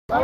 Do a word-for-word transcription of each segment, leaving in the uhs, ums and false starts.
Fò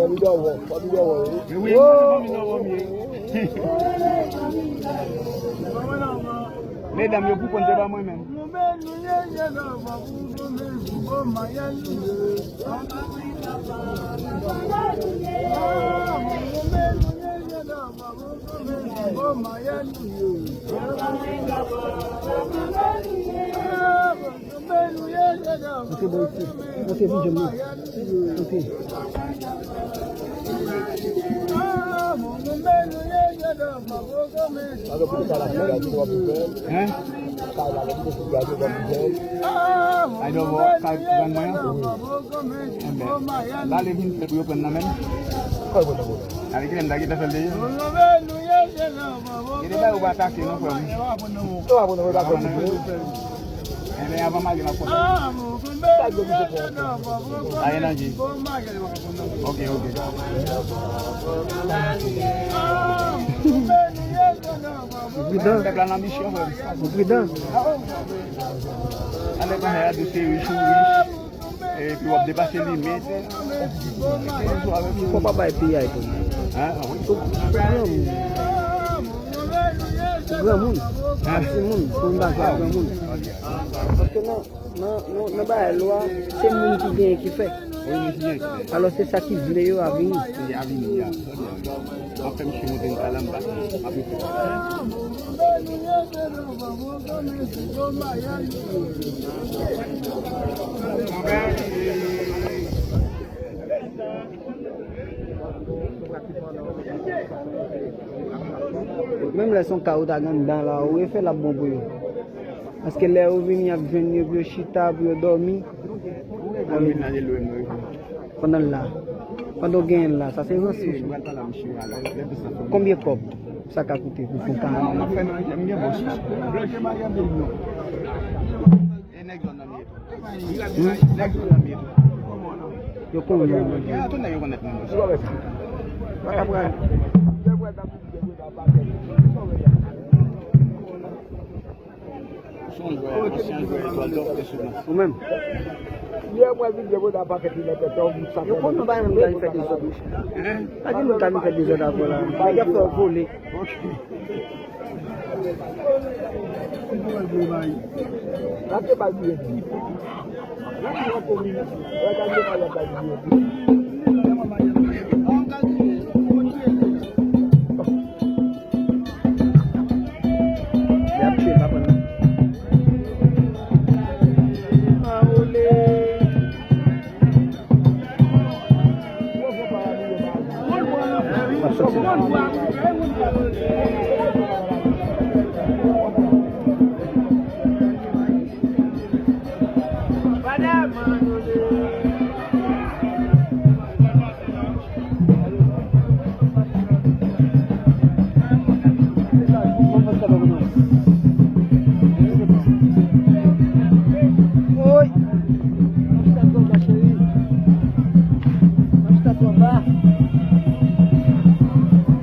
li dòwò, fò li dòwò, wi. Wi, wi, mwen, mwen, mwen, mwen, mwen. Medam yo pou konn, se pa mwen menm. Monte bò isi. Monte pi djanm nan. Monte. Hein? Ay, non, bon, sa grann mwen an? Enben, l ale vin fè pou yo pran nan men l. Ale, kilè m ta gentan fè l deja? Gen de bagay ou pa atake non, frè m. Enben, avan m ale, m ap kontan. Ayen nan je. Ok, ok. Ou pridan. Pèp la nan misyon, frè m. Ou pridan. Ale, konsa, y a de se rich ou rich. Epi w ap depase limit. Fò pa bay piyay tou. Hein? Ah, wi. Ou granmoun. Ou granmoun. Ou timoun. Ou angaje ak granmoun. Paske nan, nan, nan, nan bagay lwa, se moun ki genyen ki fè. Wi, moun ki genyen ki fè. Alò, se sa ki vle yo a vini. Ki a vini, ya. Ap fè misye monte nan kay la, m pase. M ap rete. Menm lè se yon kay ou ta gen anndan la, ou refè l ap bon pou yo. Paske lè yo vini, y ap jwenn yo, pou yo chita, pou yo dòmi. Pandan l la. Pandan w genyen l la. Sa se ranson. Konbyen kòb sa ka koute pou fon ka? E nèg zòn nan m ye tou. Hmm? Nèg zòn nan m ye tou. Yo konnen. Gen tout nèg yo konn nèt menm. Ou menm. Yo konn nou pa menm gade fè dezòd, mesye. Pa gen moun ka vin fè dezòd avè w la. Nèg ap fè w vole. Oy! Mwen chita twò ba, cheri. Mwen chita twò ba.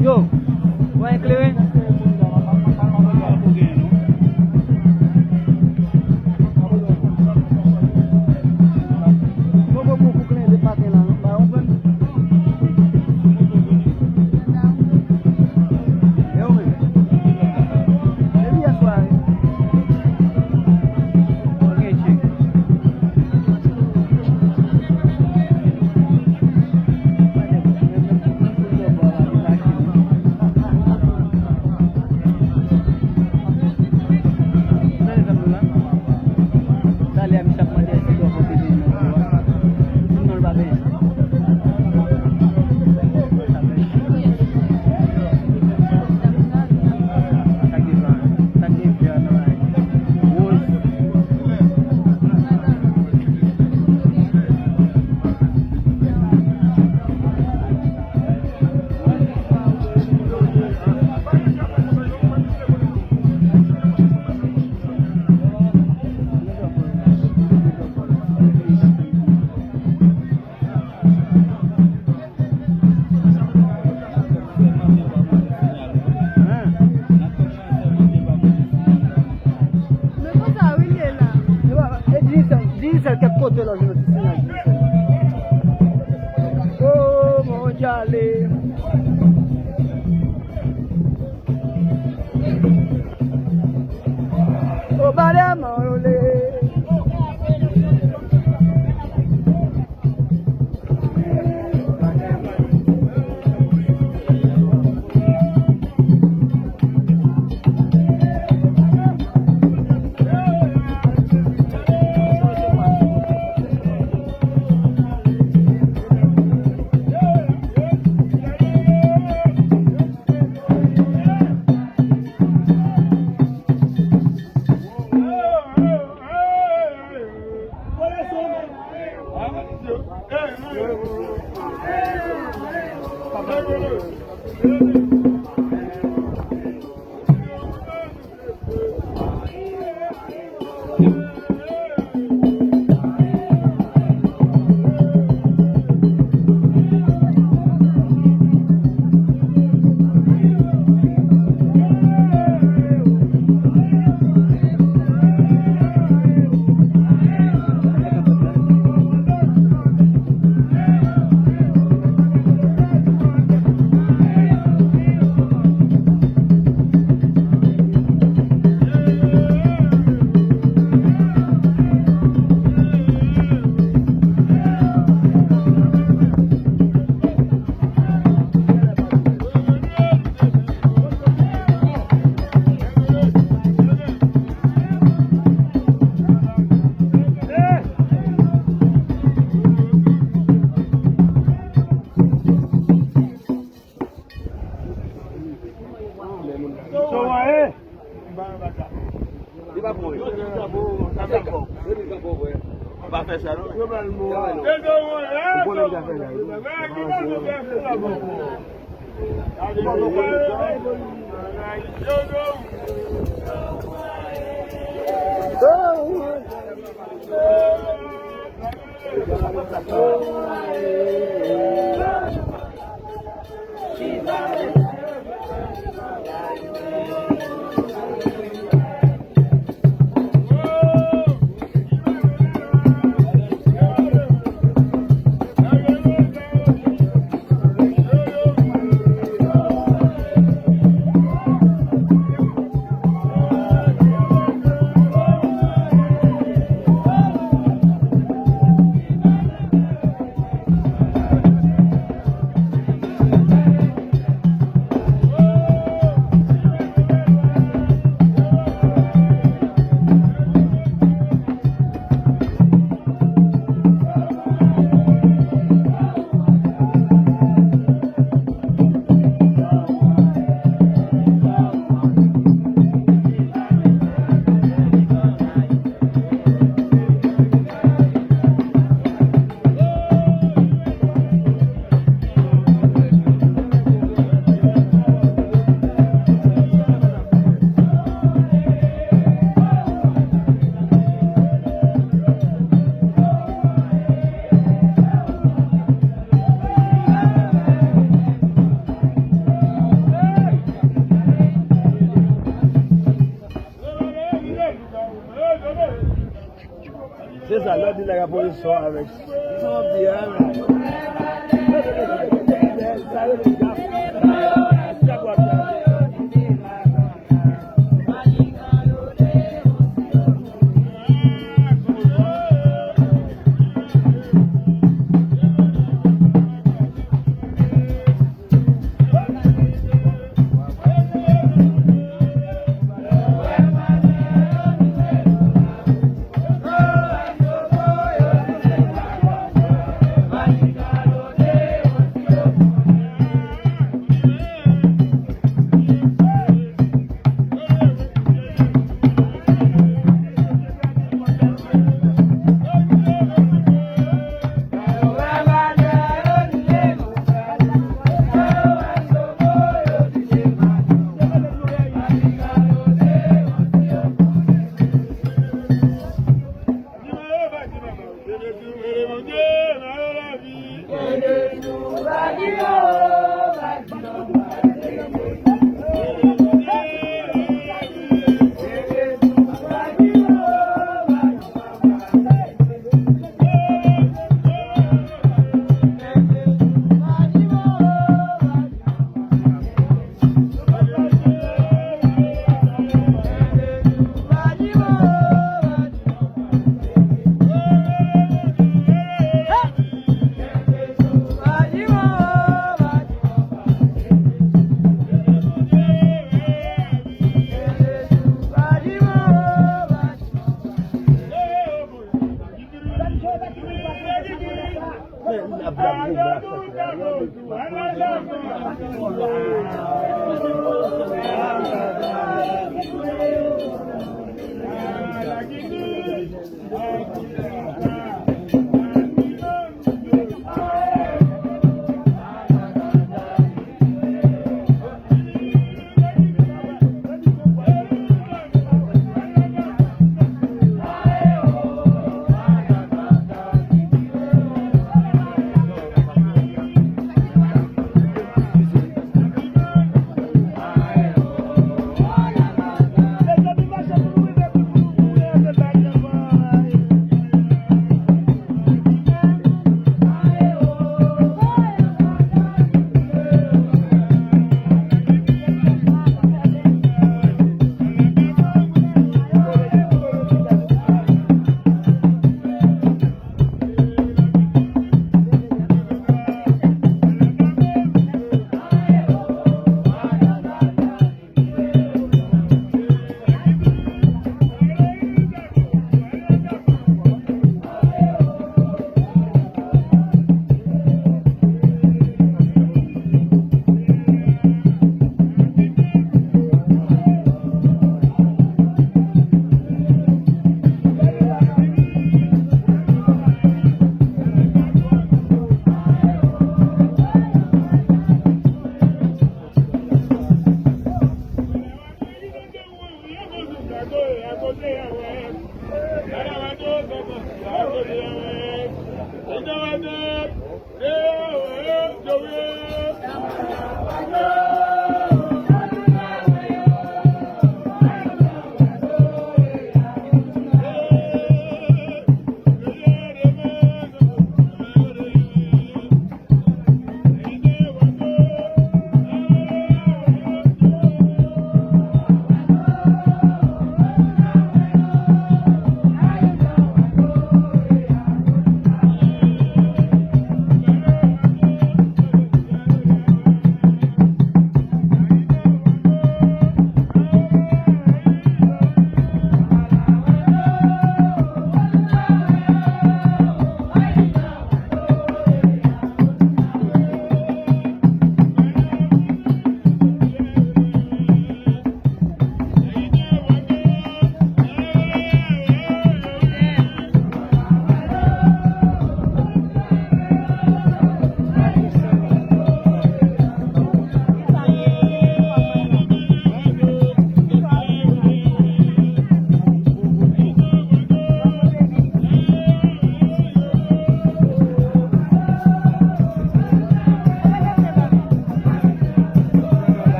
Yo, wè eklere? Poko bon pou kleren de maten la, non? Ba, ou konprann? E ou menm? Depi yè swa, wi. Ok, cheri. Talè a misye ap mande èske dòk pote vin nan pou a. Di non, l pa benyen. Sa gen vè, sa gen vè nan la. Woz. Men konsa wi l ye la. E pa, e Digicel, Digicel kèk kote lò jwenn yon ti sinyal Digicel. Oh, Mondyale. Obalè manwole. Li pa bon, wi. Li pa bon, wi. Pa fè sa, non. Ou konnen m ta fè sa, wi. Se sa, lè w di nèg ap poze son avèk. Sa w ap di a, men. Sa rele gap. Gap w ap di a.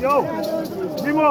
Yo, Nimo,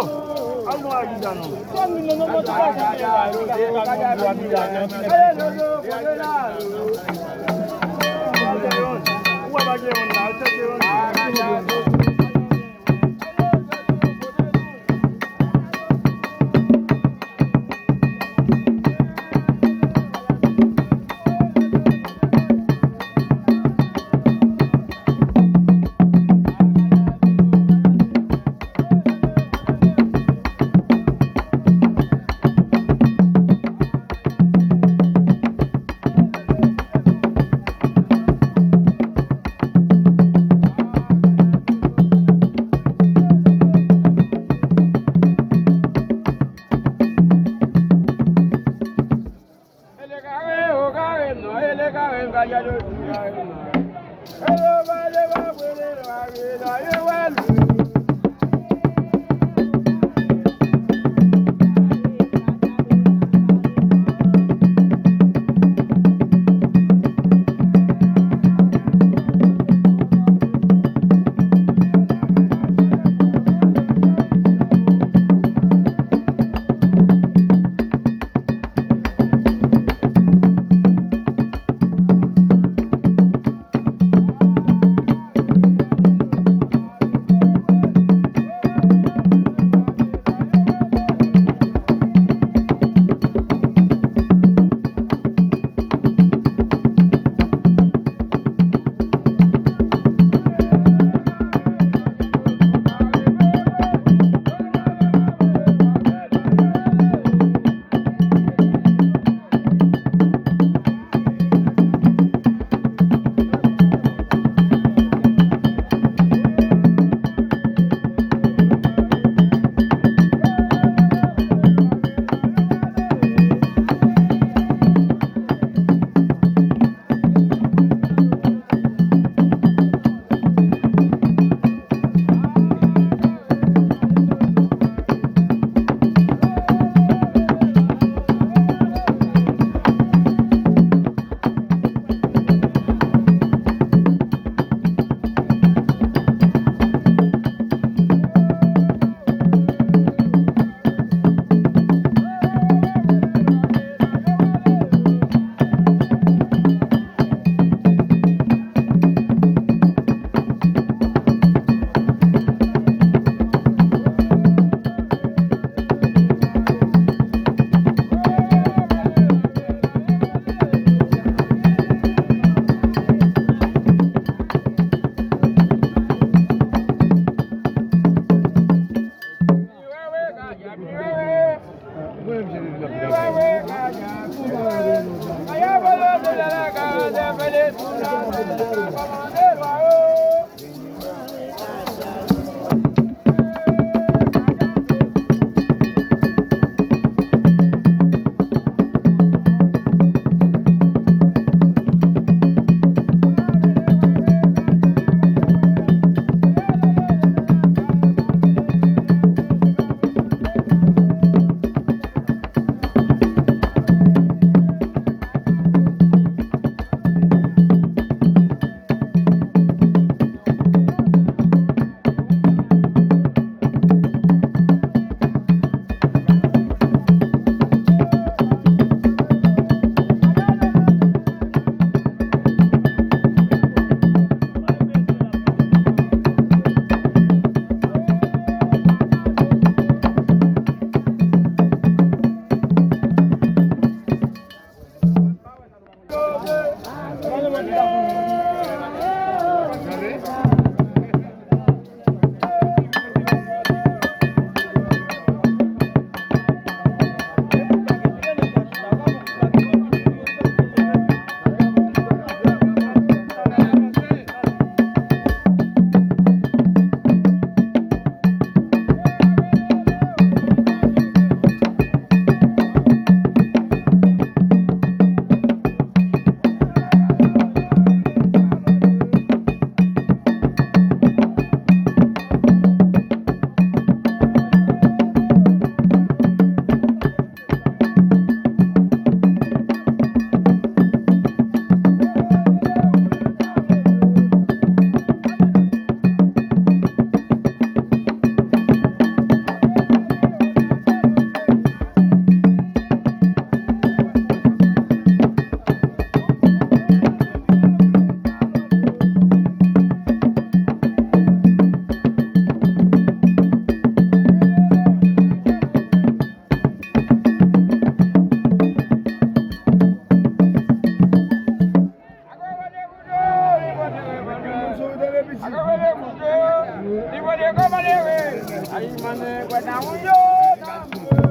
Ane kwè ta moun yo.